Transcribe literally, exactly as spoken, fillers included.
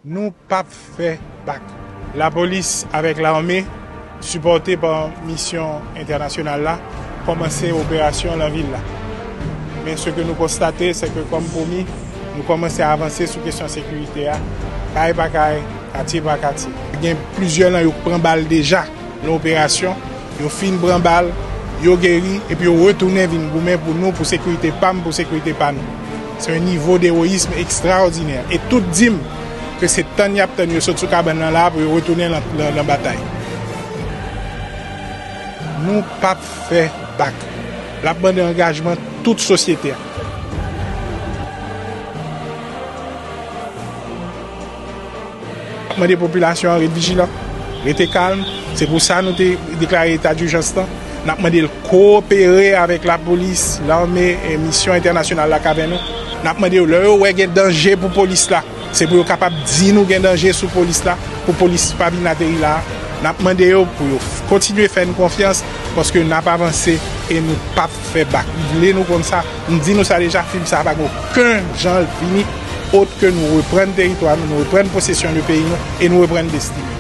Nou p ap fè bak. Lapolis avèk lame, sipòte pa misyon entènasyonal la, kòmanse operasyon nan vil la. Men se ke nou konstate, se ke kòm pwomi, nou kòmanse avanse sou kesyon sekirite a, kay pa kay, katye pa katye. Gen plizyè nan yo k pran bal deja nan operasyon, yo fin pran bal, yo geri, epi yo retounen vin goumen pou nou, pou sekirite pa m, pou sekirite pa nou. Se yon nivo de ewoyism ekstraòdinè. E tout di m ke se tann y ap tann yo sot sou kabann nan la pou yo retounen nan, nan, nan batay. Nou p ap fè bak. L ap mande angajman tout sosyete a. Mande popilasyon an ret vijilan, rete kalm. Se pou sa nou te deklare eta dijans lan. N ap mande l koopere avèk lapolis, lame e misyon entènasyonal la k avè nou. N ap mande yo, lè yo wè gen danje pou polis la, se pou yo kapab di nou gen danje sou polis la, pou polis pa vin ateri la. N ap mande yo pou yo f- kontinye fè n konfyans, paske n ap avanse e nou p ap fè bak. M vle nou konn sa, m di nou sa deja, fim sa pa gen okenn jan l fini, ot ke nou reprann teritwa nou, nou reprann posesyon de peyi nou e nou reprann destine.